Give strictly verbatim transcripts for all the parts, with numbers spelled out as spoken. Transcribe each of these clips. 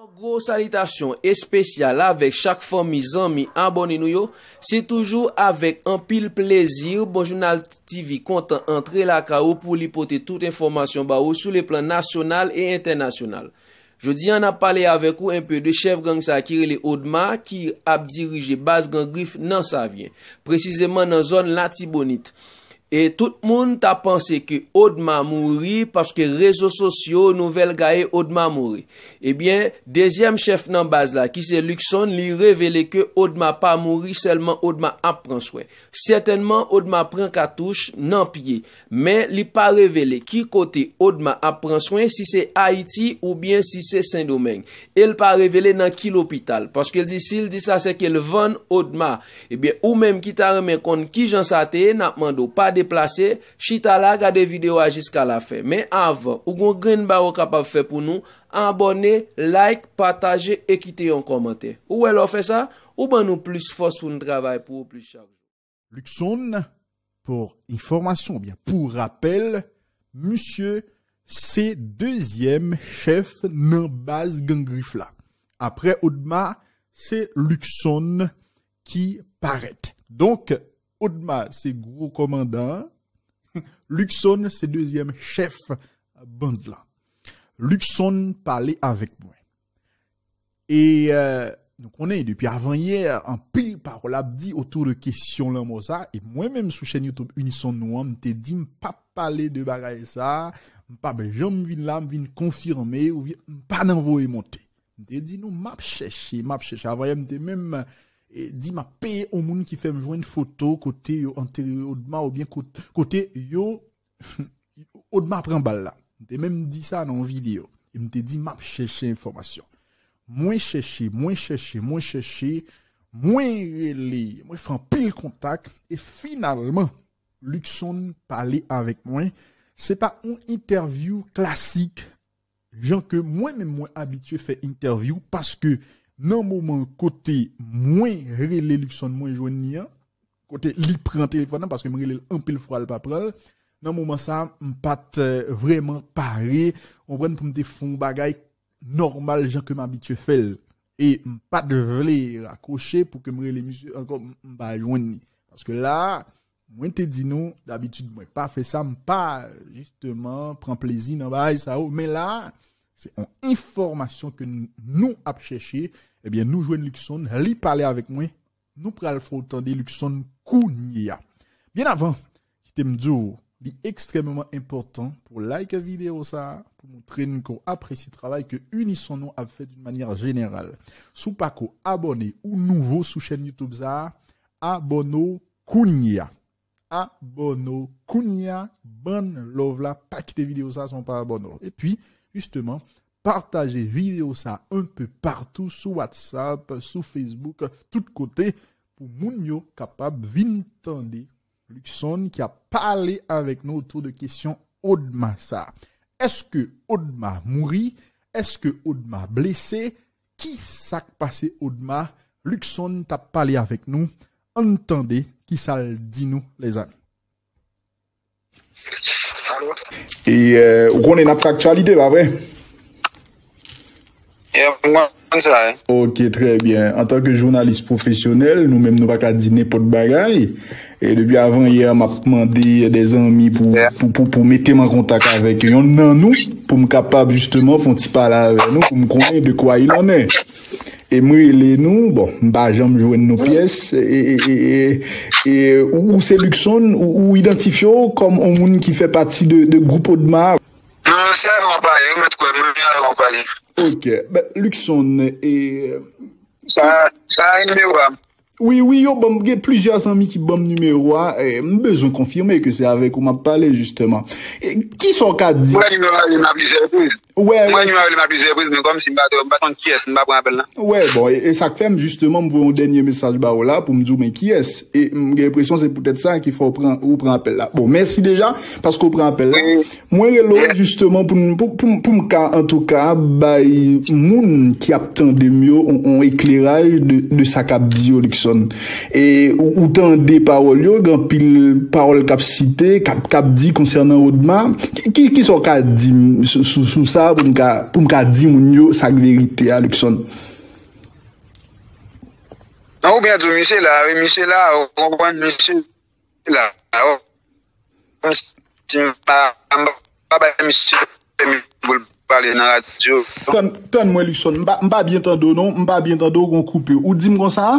Gwo salitasyon espesyal avèk chak fanmi, zanmi, abòne nou yo. Se toujou avèk anpil plezi Bon Jounal T V kontan antre lakay ou pou li pote tout enfòmasyon ba ou sou le plan nasyonal e entènasyonal. Jodi a, n ap pale avèk ou enpe de chèf gang sa ki rele Odma, ki ap dirije baz Gran Grif nan Savyen, presizeman nan zòn Latibonit. E tout moun ta panse ke Odma mouri paske rezo sosyo nouvèl gaye Odma mouri. Ebyen, dezyèm chèf nan baz la, ki se Luckson, li revele ke Odma pa mouri, sèlman Odma ap pran swen. Sètènman, Odma pran katouch nan pye, men li pa revele ki kote Odma ap pran swen, si se Ayiti oubyen si se Sendomeng. E l pa revele nan ki lopital, paske l di, si l di sa, se ke l vann Odma. Ebyen, ou menm ki ta renmen konn kijan sa te ye, n ap mande w pa deplase, chita la, gade videyo a jiska lafen. Men avan, ou gon grenn bagay ou kapab fè pou nou, abòne, like, pataje e kite yon kòmantè. Ou wè lè w fè sa, ou ban nou plis fòs pou n travay pou ou plis chak jou. Luckson, pou enfòmasyon oubyen pou rapèl, misye se dezyèm chèf nan baz Gang Grif la. Aprè Odma, se Luckson ki parèt. Donk, Odma se gwo kòmandan an, Luckson se dezyèm chèf band lan. Luckson pale avèk mwen. E, euh, nou konnen, depi avan yè, anpil pawòl ap di otou de kesyon lanmò sa. E mwen menm sou chèn YouTube Unison nou an, m te di m p ap pale de bagay sa. M p ap janm vin la, m vin konfime, oubyen m pa nan voye monte. M te di nou, m ap chèche, m ap chèche. Avan yè, m te menm, eh, di m ap peye yon moun ki fè m jwenn foto kote yo antere Odma oubyen kot-, kote yo Odma pran bal la. M te menm di sa nan yon videyo. E m te di, m ap chèche enfòmasyon. Mwen chèche, mwen chèche, mwen chèche, mwen rele, mwen fè anpil kontak, e finalman, Luckson pale avèk mwen. Se pa yon entèvyou klasik, jan ke mwen menm mwen abitye fè entèvyou, paske nan moman kote mwen rele Luckson, mwen jwenn li an, kote li pran telefòn nan, paske m rele l anpil fwa, l pa pran l. Nan moman sa, m pa t, eh, vrèman pare, w konprann, pou m te fè yon bagay nòmal jan ke m abitye fè l. E m pa t vle rakwoche pou ke m rele misye ankò, m, m pa jwenn li. Paske la, mwen te di nou, dabitid mwen pa fè sa, m pa, jisteman, pran plezi nan bagay sa yo. Men la, se yon enfòmasyon ke n-, nou ap chèche. Ebyen, nou jwenn Luckson, li pale avèk mwen, nou pral fè w tande Luckson kounye a. Byen avan, kite m di w, li ekstrèmeman enpòtan pou w like videyo sa a, pou moutre n ke w apresye travay ke Unison nou ap fè d'une manière générale. Si w pako abòne ou nouvo sou chèn YouTube sa a, abòne w kounye a. Abòne w kounye a, ban n love la, pa kite videyo sa a san w pa abòne w. Epi, jisteman, pataje videyo sa a un peu partout sou WhatsApp, sou Facebook, tout kote, pou moun yo kapab vin tande Luckson ki ap pale avèk nou otou de kesyon Odma sa. Èske Odma mouri? Èske Odma blese? Ki sa k pase Odma? Luckson t ap pale avèk nou. Ann tande ki sa l di nou, lèzanmi. Alo? E, euh, ou konnen n ap fè aktyalite, pa vre? Yeah, m konn sa, wi. Ok, trè byen. Antanke jounalis pwofesyonèl, nou menm nou pa ka di nenpòt bagay. E depi avan yè, m ap mande de zanmi pou, yeah, pou, pou, pou mete m an kontak avèk yonn nan nou, pou m kapab jisteman fè yon ti pale avè nou, pou m konnen de quoi il en est. E m rele nou, bon, m pa janm jwenn nou pyès. E, e, e, e, e ou, ou se Luckson, ou, ou idantifye w kòm yon moun ki fè pati de, de gwoup Odma a? Non, se avè w m ap pale, ou mèt kwè m, men avè w m ap pale. Ok. Ben, Luckson, e, sa, sa e nimewo a. Wi, wi, yo ban m, gen plizyè zanmi ki ban m nimewo a, e, m bezwen konfime ke se avèk ou m ap pale, jisteman. E, kisa w ka di? Mwen nimewo a rele m a plizyè repriz. Wè, mwen nimewo a rele m a plizyè repriz, men kòmsi m pa t, m pa t konn kiyès, m pa pran apèl la. Wè, bon, e, e sa k fè m, jisteman, m voye yon dènye mesaj ba ou la pou m di w men kiyès. E m gen enpresyon se poutèt sa ki fè w pran, ou pran apèl la. Bon, mèsi deja, paske w pran apèl la. Wi. Mwen rele w, yeah, jisteman pou n, pou, pou, pou m ka, antouka, bay moun ki ap tande m yo on, on ekleraj de, de sa k ap di yo, Luckson. E ou, ou tande pawòl yo, gen anpil pawòl k ap site, k ap, k ap di konsènan Odma. Ki, ki, kisa w ka di m sou, sou, sou sa pou m ka, pou m ka di moun yo sa k verite a, Luckson? Non, ou byen di w, misye la, wi, misye la, ou konprann, misye la, ou konprann, si m pa, m pa bay misye pèmi pou l pale nan radyo. Tann, tann mwen, Luckson, m pa, m pa byen tande w, non, m pa byen tande w, gen w koupe. Ou di m konsa?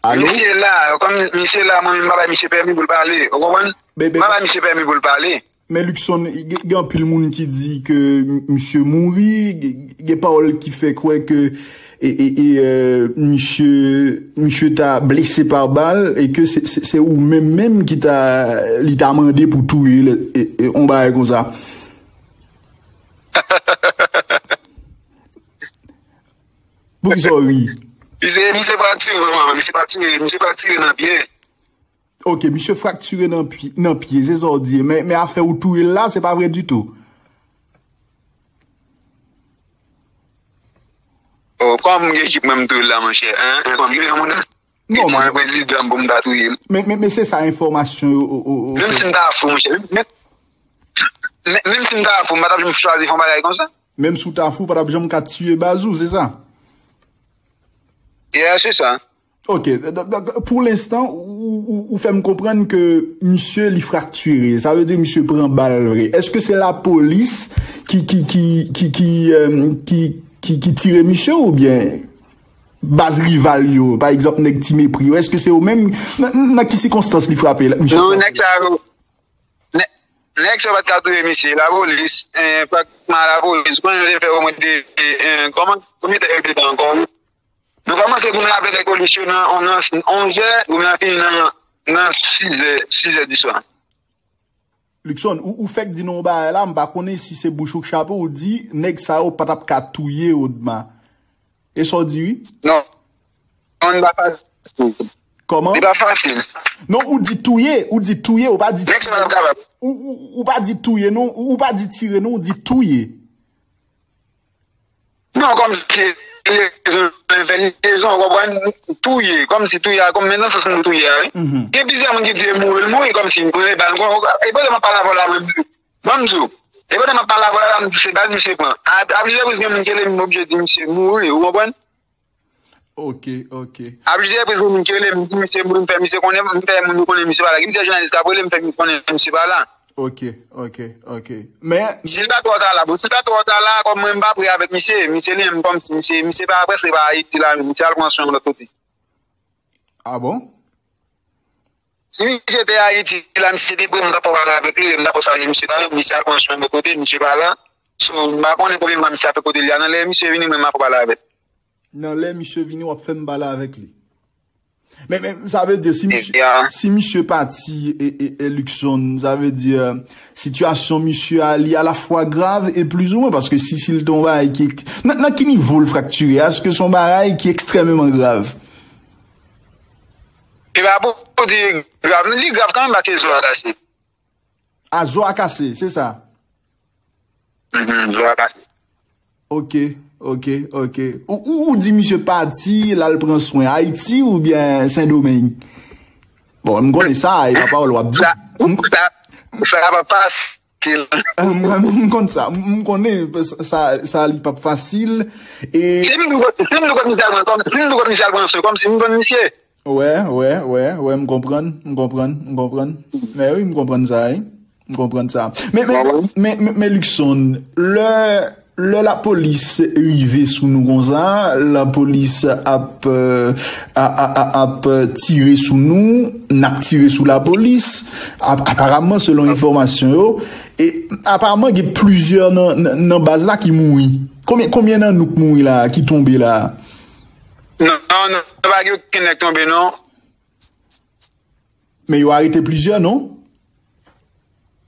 Alo? Misye la, kòm misye la, mwen menm m pa bay misye pèmi pou l pale. Ou konprann? M pa bay misye pèmi pou l pale. Men Luckson, gen anpil moun ki di ke misye mouri, gen pawòl ki fè kwè ke e, e, e, euh, misye, misye ta blese pa bal e ke se, se, se ou menm menm ki ta, li ta mande pou touye l, e, e, on bagay konsa. Poukisa w ri? Misye, misye fraktire, misye fraktire, misye fraktire nan pye. Ok, misye fraktire nan pye, nan pye, se sa w di. Men, men afè ou touye l la, se pa vre ditou. Oh, kòm gen ekip mwen m touye l la, monchè. Hein? Hein, kòm gen yon moun. Non, mwen prezidan pou m ta touye l. Men, men, men se sa enfòmasyon yo. Menm si m ta fou, monchè. Menm, menm si m ta fou, m pa t ap janm chwazi fè yon bagay konsa. Menm si w ta fou, w pa t ap janm ka tiye baz ou, se sa? Yeah, se sa. Ok, donk, donk, pou lenstan, ou, ou, ou fè m konprann ke misye li fraktire, sa vle di misye pran bal vre. Èske se lapolis ki, ki, ki, ki, ki, euh, ki, ki, ki tire misye oubyen baz rival yo, pa egzanp nèg Ti Mepri yo, èske se yo menm, nan, nan ki sikonstans li frape misye? Non, nèg sa yo, nèg sa yo pa t ka touye misye, lapolis, eh, pratiquement lapolis, ou konnen yo te fè omwen de, eh, kòman, konbyen tan yo te tan ankò? Nou kòmanse goumen avè nèg polis yo nan, nan onzè, goumen an fini nan, nan sizè, sizè di swa. Luckson, ou, ou fèk di nou yon bagay la, m pa konnen si se bouch ou k chape, ou di nèg sa yo pa t ap ka touye Odma. E sa w di wi? Non. Non, li pa fasil. Kòman? Li pa fasil. Non, ou di touye, ou di touye, ou pa di tire. Nèg sa yo kapab. Ou, ou, ou pa di touye non, ou, ou pa di tire non, ou di touye. Non, kòmsi lezon, envè lezon, ou konprann, touye, kòmsi touye a, kòm men nan sans nou touye a, wi. Gen plizyè moun ki di e mouri, l mouri, kòmsi m pran bal, e pandan m ap pale avè w la, mwen, ban m di w, e pandan m ap pale avè w la, m di se bal misye pran. A, a plizyè repriz, gen moun ki rele m, m oblije di misye mouri, ou konprann? Ok, ok. A plizyè repriz, gen moun ki rele m, m di misye mouri, m fè misye konnen, m fè moun yo konnen misye pa la. Gen plizyè jounalis k ap rele m, fè konnen misye pa la. Ok, ok, ok. Men. Si l pa twò ta la, bon, si l pa twò ta la, kòm mwen m pa prè avèk misye, misye li menm kòmsi misye, misye pa prèske pa Ayiti la menm, misye al pran swen yon lòt kote. Ah bon? Si misye te Ayiti la, misye te prè, m ta pral avèk li, m ta pral salye misye kanmenm, misye al pran swen yon lòt kote, misye pa la. So, m pa konnen konbyen mwa misye ap fè kote li a, nan lè misye vini, mwen m ap pale avè l. Nan lè misye vini, w ap fè m pale avèk li. Men, men, sa vle di, si misye, si misye pati, e, e, e Luckson, sa vle di, sitiyasyon misye a, li alafwa grav e plizoumwen, paske si, si l te yon bagay ki, nan, nan ki nivo l fraktire a, èske se yon bagay ki ekstrèmeman grav? E pa pou di grav, li grav kanmenm paske zo a kase. A, zo a kase, se sa? Mhm, zo a kase. Ok, ok, ok. Ou, ou, ou di misye pati, l al pran swen Ayiti oubyen Sendomeng? Bon, m konnen sa, e pa pawòl w ap di. Sa, sa, sa pa fasil. M, m, m konn sa, m, m konnen sa, sa li p ap fasil. E. Si m di w, si m di w kòm misye al pran, kòm, si m di w kòm misye al pran swen, kòmsi m konn misye. Wè, wè, wè, wè, m konprann, m konprann, m konprann. Men wi, m konprann sa, wi. M konprann sa. Men, men, men, men, men Luckson, lè, lè lapolis rive sou nou konsa, lapolis ap, euh, a, a, a, ap tire sou nou, n ap tire sou lapolis, ap, aparamman, selon enfòmasyon yo, e aparamman, gen plizyè nan, nan, nan baz la ki mouri. Konbyen, konbyen nan nou k mouri la, ki tonbe la? Non, non, non, pa gen okenn nèg tonbe, non. Men yo arete plizyè, non?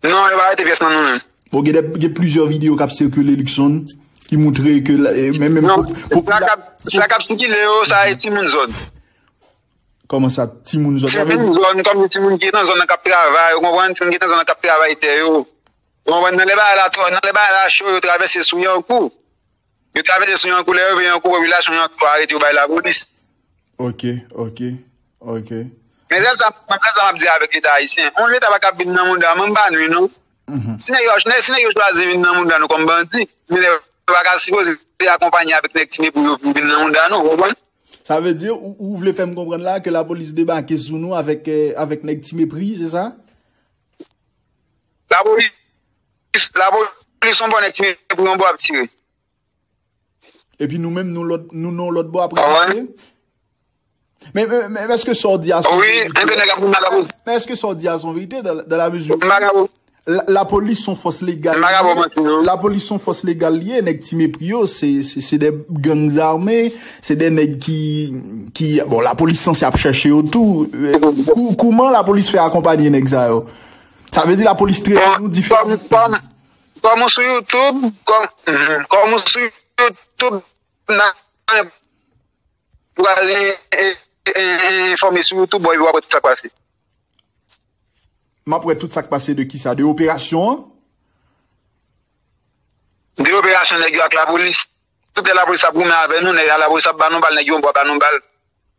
Non, yo pa arete pyès nan nou menm. Bon, gen de, gen plizyè videyo k ap sikile, Luckson, ki moutre ke, e, men, menm. Non, sa k ap, sa k ap sikile yo, sa e timoun zòn. Kòman sa, timoun zòn? Timoun zòn, kòm timoun ki nan zòn nan k ap travay, ou konprann? Timoun ki nan zòn nan k ap travay tè yo. Ou konprann? Nan lè bagay la, nan lè bagay la cho, yo travèse sou Yankou. Yo travèse sou yon kou, lè yo rive yon kou, popilasyon yon kou arete yo bay lapolis. Ok, ok, ok. Men sèl sa, men sèl sa m ap di avèk Leta ayisyen. Yon Leta pa kab vin nan mouda mwen, m pa nou non. Si nèg yo, si nèg yo chwazi vin nan mouda nou kòm bandi, men nèg yo pa ka sipoze akonpanye avèk nèg ti mepri yo pou vin nan mouda nou, ou konprann? Sa vle di, ou, ou vle fè m konprann la ke lapolis debake sou nou avèk, eh, avèk nèg ti mepri, se sa? Lapolis, lapolis yon bò nèg ti mepri yon bò ap tire. Epi nou menm, nou lòt, nou nan lòt bò ap rete. Men, men, men èske sa w di a se yon verite? Men èske sa w di a se yon verite dans, dans la mesure où la, lapolis se yon fòs legal li ye. Lapolis se yon fòs legal li ye, nèg ti mepri yo, se, se, se de gang zame, se de nèg ki, ki, bon, lapolis sanse ap chèche yo tou. Kou-, kouman lapolis fè akonpanye nèg sa yo? Sa vle di lapolis trete nou diferan. Kòm, kòm, kòm ou sou YouTube, kòm, kòm ou sou YouTube, nan, pou al en-, en-, en-, enfòme sou YouTube, bon, epi w ap wè tout sa k pase. M ap wè tout sa k pase de kisa? De operasyon an? De operasyon nèg yo ak lapolis. Tout lè lapolis ap goumen avè nou, nèg lapolis ap ba nou bal, nèg yo pa ba nou bal.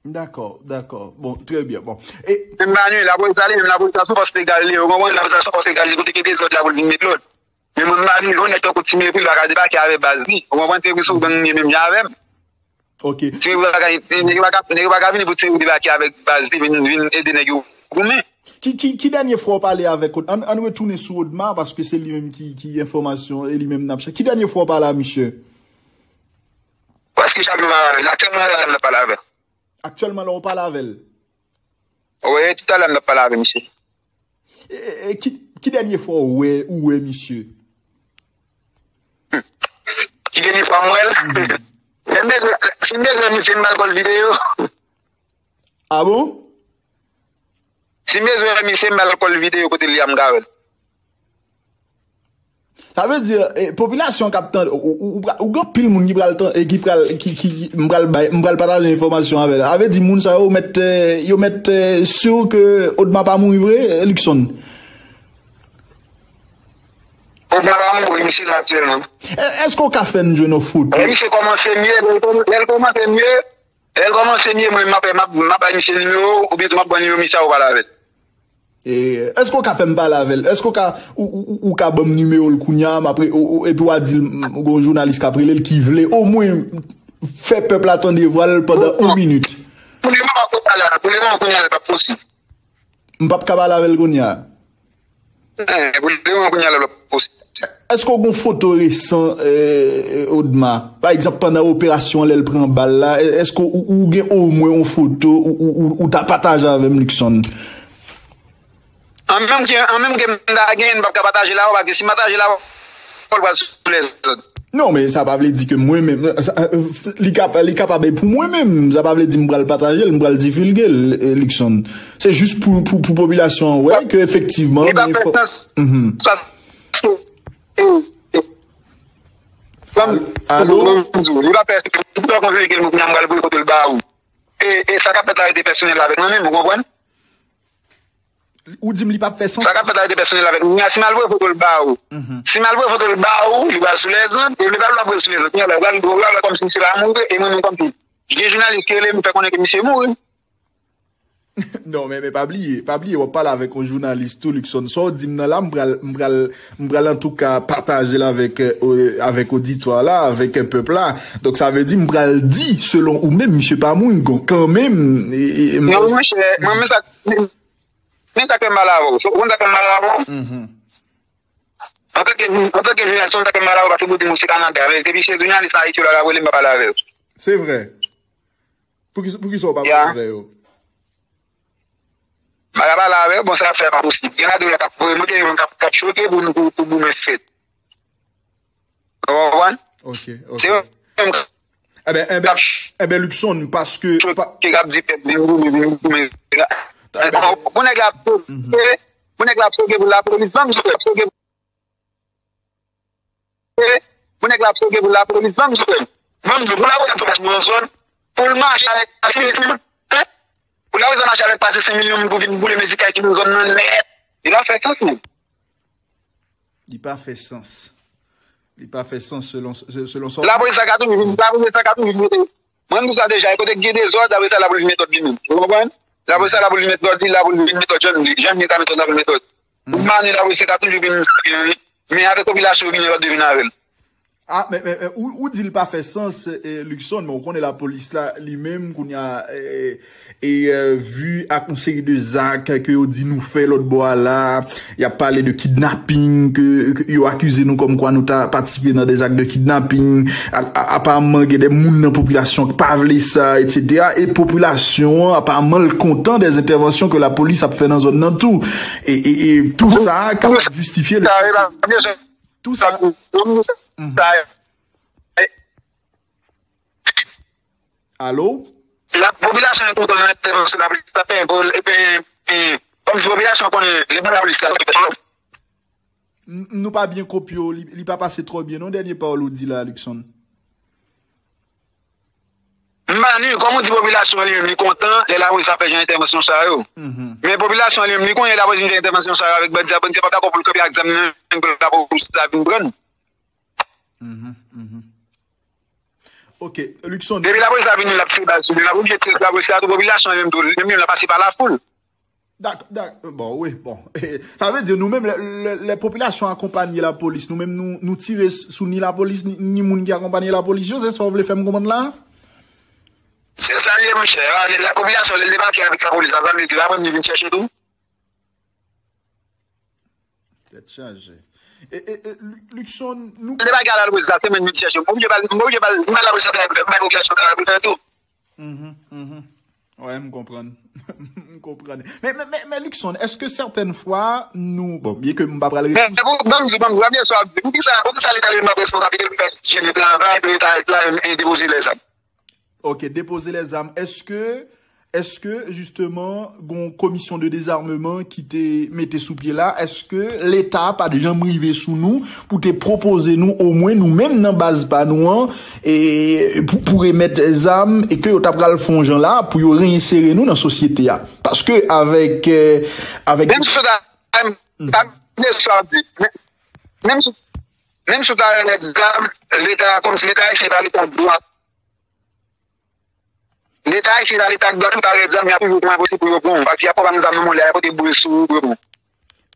Dakò, dakò. Bon, trè byen. Bon. E, M pa nou, lapolis ale, menm lapolis la sou fòs legal li, ou konprann? Lapolis la sou fòs legal li, kote gen dezòd la pou l vin met lòd. Men mwen m pa nou, yon nèg tankou Ti Mepri, li pa ka debake avè baz li. Ou konprann? Ti Mepri se yon gang li ye menm jan avè m. Ok. Ti Mepri pa ka, nèg yo pa ka, nèg yo pa ka vini pou Ti Mepri debake avèk baz li, vin, vin ede nèg yo goumen. Ki, ki, ki dènye fwa w pale avèk, ann, ann retounen sou Odma, paske se li menm ki, ki enfòmasyon, e li menm n ap chèche. Ki dènye fwa w pale a misye? Paske chak jou m pa la, aktyèlman la, m ap pale avè l. Aktyèlman la, w pale avè l? Wi, toutalè m t ap pale avè misye. E, e, e ki, ki dènye fwa w wè, ou wè misye? Ki dènye fwa m wè l? Si m bezwen, si m bezwen misye, m ba l kòl videyo. A bon? Si m bezwen misye, m ba l kòl videyo kote l ye a, m ka wè l. Sa vle di, eh, popilasyon k ap tande, ou, ou, ou, ou gen anpil moun ki pral tan-, eh, ki pral, ki, ki, ki, m pral bay, m pral pataje enfòmasyon avè l. Sa vle di, moun sa yo mèt, eh, yo mèt, eh, si ke Odma pa mouri vre, eh, Luckson? Odma pa mouri, misye la aktyèlman. Eh, èske w ka fè n jwenn yon foto? Eh, misye kòmanse mye, lè l kòm-, lè l kòmanse mye, lè l kòmanse mye, mwen, m ap, m ap, m ap bay misye nimewo, oubyen tou m ap pran nimewo misye a, ou pale avè l. E, èske w ka fè m pale avè l? Èske w ka, ou, ou, ou, ou ka ban m nimewo l kounye a, m ap re-, ou, ou, epi w a di l, m, gon jounalis k ap rele l ki vle omwen fè pèp la tande vwa l pandan yon minit? Pou lemoman, m pa ko pale avè l. Pou lemoman, kounye a, l p ap posib. M p ap ka pale avè l kounye a? Eh, pou lemoman, kounye a, l p ap posib. Èske w gen foto resan, eh, Odma? Pa egzanp, pandan operasyon an, lè l pran bal la, èske ou, ou gen omwen yon foto ou, ou, ou, ou ta pataje avè m, Luckson? An menm ke, an menm ke m ta gen, m p ap ka pataje l avè w, paske si m pataje l avè w, l pral sou lèzòd. Non, men sa pa vle di ke mwen menm, sa, eh, li kap-, li kapab e pou mwen menm. Sa pa vle di m pral pataje l, m pral divulge l, eh, Luckson. Se jis pou, pou, pou popilasyon an wè ke efektivman, li pa fè sans. Alo? Alo? Li pa fè sans. Pou konveke l, mwen, m pral voye foto l ba ou. E, e sa k ap fèt la rete pèsonèl avèk mwen menm, ou konprann? Ou di m li p ap fè sans? Sa k ap fèt la rete pèsonèl avèk mwen. Si m al voye foto l ba ou, si m al voye foto l ba ou, li pral sou lèzòd, e li pral voye sou lèzòd. Kounye a la, ou pral, ou pral wè kòmsi misye pa mouri, e mwen menm kòmsi. Gen jounalis ki rele m, fè konnen ke misye mouri. Non, men, men pa bliye, pa bliye, w ap pale avèk yon jounalis tou, Luckson. Sa w di m nan la, m pral, m pral, m pral antouka pataje l avèk, eh, avèk oditwa la, avèk, eh, pèp la. Donk, sa vle di, m pral di, selon ou menm, misye pa mouri, kanmenm. E, e, m Non, monchè, mwen, men sa, men sa k fè m pale avè w. Ou konn sa k fè m pale avè w? Antanke, antanke jounalis, sa k fè m pale avè w, paske pou di m ou se Kanada. Men depi se jounalis Ayiti yo la k ap rele m, m pa pale avè yo. Se vre. Poukisa, poukisa w pa pale avè yo? M pa ka pale avè yo, bon, sa y ap fè a pa posib. Gen ladan yo k ap voye, mwen gen youn k ap, k ap choke pou nou, pou, pou goumen fèt. Ou konprann? Ok, ok. Se yo menm k ap. Eben, eben, eben, Luckson, paske. Choke, k ap di fèt, vin goumen, vin goumen. Pou nèg la ap choke, pou nèg la ap choke pou lapolis, ban m choke pou Pou nèg la ap choke pou lapolis, ban m di frè m. Ban m di, pou lapolis ap fè yon zòn, pou l mache avèk, pou lapolis ap mache avèk pase senk milyon moun pou vin boule mezi kay ki nan zòn nan nèt. Li pa fè sans, menm. Li pa fè sans. Li pa fè sans selon, se- selon sa w di. Lapolis la ka toujou vin, lapolis la ka toujou vin mete. Mwen, m di sa deja, e kote k gen dezòd, apre sa, lapolis met lòd li menm. Ou konprann? Apre sa, lapolis met lòd li, lapolis vin met lòd jan, jan li ka met lòd, lapolis met lòd. Ou mande lapolis la ka toujou vin sa gen, men avèk popilasyon, vin lòd vin avè l. Ah, men, men, men, ou, ou di l pa fè sans, eh, Luckson, men ou konnen lapolis la, li menm, kounye a, eh, e, eh, vi ak yon seri de zak ke yo di nou fè lòt bò a la, y ap pale de kidnaping, ke, ke yo akize nou kòmkwa nou ta patisipe nan de zak de kidnaping. A, a, aparamman, gen de moun nan popilasyon ki pa vle sa, et cetera. E popilasyon an, aparamman, l kontan de entèvansyon ke lapolis ap fè nan zòn nan tou. E, e, e tou sa kapab jistifye le fè ke, tou sa. Mhm. Alo? La popilasyon an kontan nan entèvansyon lapolis la, pen, pen, pen, kòm si popilasyon konnen li pa lapolis la. N- Nou pa byen kopye w, li, li pa pase twò byen non, dènye pawòl ou di la, Luckson. M pa ni, kòm ou di popilasyon an li menm li kontan, lè lapolis ap fè jan entèvansyon sa yo. Mhm. Men popilasyon an li menm li konnen lapolis vin fè entèvansyon sa yo avèk bandi a, bandi a pa dakò pou l kanpe ak zam nan, pou lapolis la vin pran l. Mhm, mhm. Ok, Luckson. Depi lapolis la vini, l ap tire bal sou li. L ap oblije tire lapolis la tou, popilasyon an menm tou, li menm l ap pase pa lafoul. Dak, dak, bon, wi, bon. Sa vle di nou menm, lè, lè, lè popilasyon akonpanye lapolis, nou menm nou, nou tire s- sou ni lapolis, ni, ni moun ki akonpanye lapolis yo, se sa w vle fè m konprann la? Se sa l ye, monchè. A, lè la popilasyon, lè l debake avèk lapolis la, sa vle di laprès li vin chèche tou. Tèt chaje. E, e, e, Lu- Luckson, nou Lè bagay la, lapolis la, se menm vin chèche. M oblije bal, m oblije bal, m bal lapolis la, bay popilasyon travay pou fè tou. Mhm, mhm. Wè, m konprann. M konprann. Men, men, men, men Luckson, èske sètèn fwa nou, bon, byen ke m pa pral Men, reponn pou, ban m di, ban m di, wè, byen sa, poukisa, poukisa Leta li nan responsabilite pou fè jene travay, pou Leta la, e depoze lèzam? Ok, depoze lèzam. Èske, èske, jisteman, gon komisyon de dezarmeman ki te mete sou pye la? Èske Leta pa t janm rive sou nou pou te pwopoze nou, omwen nou menm nan baz pa nou an, e, pou, pou remèt zam e ke yo ta pral fè yon jan la pou yo reyensere nou nan sosyete a? Paske avèk, eh, avèk Menm si w ta, ta, ta, sa w di, men- menm si, menm si w ta remèt zam, Leta, kòmsi Leta ayisyen pa Leta dwat. Leta ayisyen pa Leta dwat, ou ta remèt zam, y a toujou pran enposib pou yo pran w. Paske y ap pran zam nan men w, lè y ap pote boure sou ou pou yo pran w.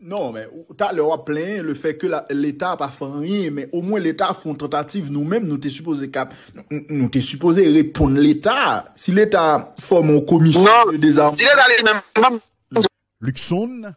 Non, men ou- talè w ap plenyen le fè ke la- Leta pa fè anyen, men omwen Leta fè yon tantativ, nou menm nou te sipoze kap, nou, nou te sipoze reponn Leta. Si Leta fòme yon komisyon Non, de dezarm- si Leta li menm, menm Luckson,